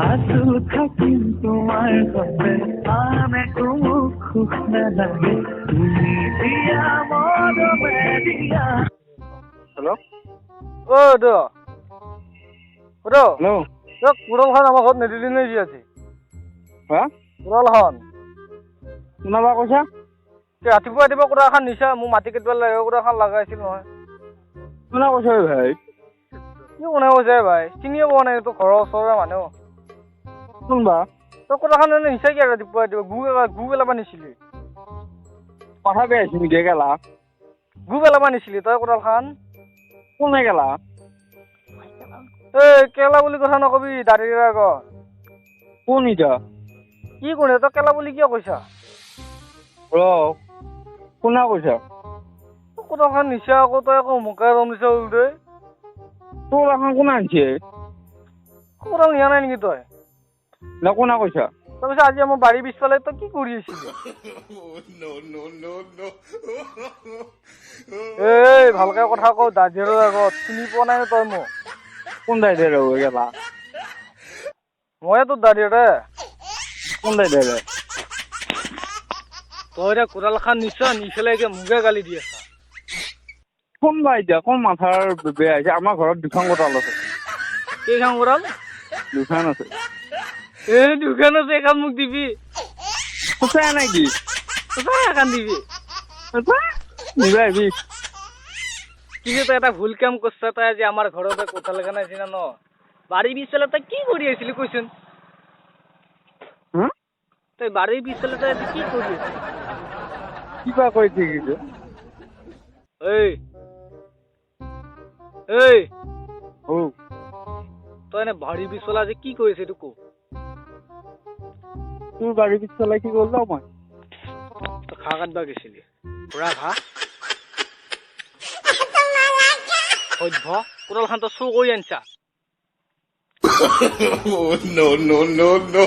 আছো থাকিম তোমাৰ সতে, আন একো মোক সুখ নালাগে, তুমি দিয়া মৰমে দিয়া। হেল্ল'। অ' দ ৰ। হেল্ল'। তই কোৰালখন আমাৰ ঘৰত নিদিলি নেকি আজি? হা? কোৰালখন। কোনাবা কৈছা? তই ৰাতিপুৱা ৰাতিপুৱা কোৰালখন নিছা, মোৰ মাটি কাটিব লাগে, কোৰালখন লগাইছিল নহয়। কোনে কৈছা ঐ ভাই? কি কোনে কৈছে ভাই, চিনিয়ে পোৱা নাই, তোৰ ঘৰৰ ওচৰৰে মানুহ। কোনবা? তই কোৰালখন এনে নিছা কি ৰাতিপুৱা ৰাতিপুৱা? গু গু পেলাব নিছিলি? কথা বেয়া হৈছে নেকি গেলা? গু পেলাব নিছিলি তই কোৰালখন? কোনে গেলা? এই কেলা বুলি কথা নকবি দাঁড়িয়ে আগত। কোন এতিয়া? কি কোনে, তই কেলা বুলি কিয় কৈছা? ৰ, কোনে কৈছা? কোৰালখন নিছা আকৌ, তই আকৌ মোকে দম দিছা উল্টে। তোৰ এখন কোনে আনিছে? কোৰাল নিয়া নাই নেকি তই? না, কোনে কৈছা? তাৰপিছত আজি আমাৰ বাৰীৰ পিছফালে তই কি কৰি আছিলি? এই ভালকে কথা কওঁ দাদিৰৰ আগত, চিনি পোৱা নাই তই মোক? কোন দাই দে ৰ গেলা? ময়ে তোৰ দাদিৰে। কোন দাই দে ৰে? তই এতিয়া কোৰালখন নিছা, নি পেলাই এতিয়া মোকে গালি দি আছা। কোনবা এতিয়া কোন মাথাৰ বেয়া হৈছে? আমাৰ ঘৰত দুখন কোদাল আছে। কেইখন কোৰাল? দুখন আছে। এই দুখন আছে, এখন মোক দিবি। সঁচাই নেকি? সঁচাই এখন দিবি। নিবা আহিবি। কিন্তু তই এটা ভুল কাম কৰছা, তই আজি আমাৰ ঘৰতে কোঠাল এখন আছে না ন, বাৰীৰ পিছফালে তই কি কৰি আছিলি কৈচোন? হা? তই বাৰীৰ পিছফালে তই আজি কি কৰি আছিলি? কিবা কৈ থাকিছে? এই এই। অ। তই এনে বাৰীৰ পিছফালে আজি কি কৰি আছিলি এইটো ক। তোৰ বাৰীৰ পিছফালে কি কৰিলো মই? তই ঘাঁহ কাটবা গৈছিলি, পুৰা ঘাঁহ। সভ্য, কোদালখন তই চুৰ কৰি আনছা। No, no, no, no.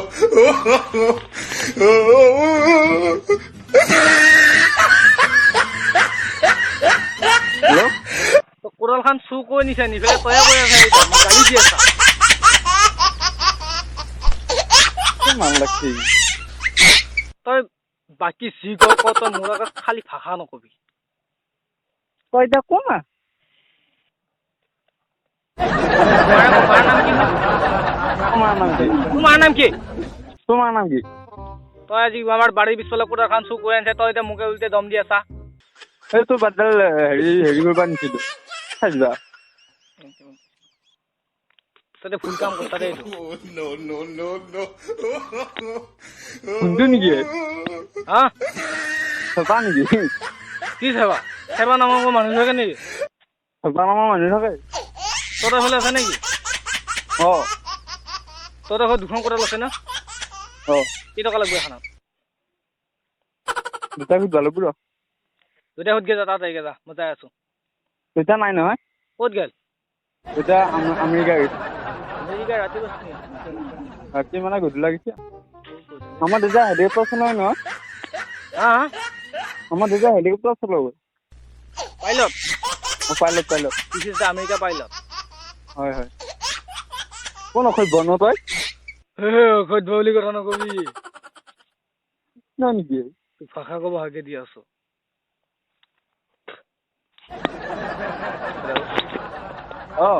Hello. তই কোদালখন চুৰ কৰি নিছা, নি পেলাই তয়ে কৈ আছা এতিয়া মোক গালি দি আছা। কি মান লাগছি? তই বাকী যি ক ক, তই মোৰ আগত খালী ভাষা নকবি। তই এতিয়া কোন না? মাৰ নাম কি? তোমাৰ নাম কি? তোমাৰ নাম কি? তোমাৰ নাম কি? তই আজি আমাৰ বাৰীৰ পিছফালে কোদালখন চুৰ কৰি আনিছা, তই এতিয়া মোকে উল্টে দম দি আছা। এই তোৰ বাদডাল হেৰি হেৰি কৰিব নিছিলো চাইবা। তই ভুল কাম কৰছা দেই এইটো। No, no, no, no. শুনটো নেকি? হা? চেপা নেকি? কি চেবা? চেবা নামৰ মানুহ থাকে নেকি? চেপা নামৰ মানুহ থাকে। তহঁতৰ ফালে আছে নেকি? অ। তহঁতৰ ঘৰত দুখন কোদাল আছে না? অ। কেইটকা লাগব এখনত? দুটা সুধবা লাগব ৰ। দুটা সুধগে যা, তাত আহিগে যা, মই যাই আছো। দেউতা নাই নহয়। ক'ত গেল? দেউতা আমেৰিকা গৈছে। আমেৰিকা ৰাতি গৈছে নেকি? ৰাতি মানে গধূলি গৈছে। আমাৰ দেউতা হেলিকপ্টাৰ চলাই নহয়। হা? আমাৰ দেউতা হেলিকপ্টাৰ চলাব। Pilot? O, pilot pilot. This is the America pilot. হয় হয়। কোন অসভ্য ন তই? অসভ্য বুলি কথা নকবি। নহয় নেকি? তোক ভাষা ক'ব হাকে দি আছো। অ।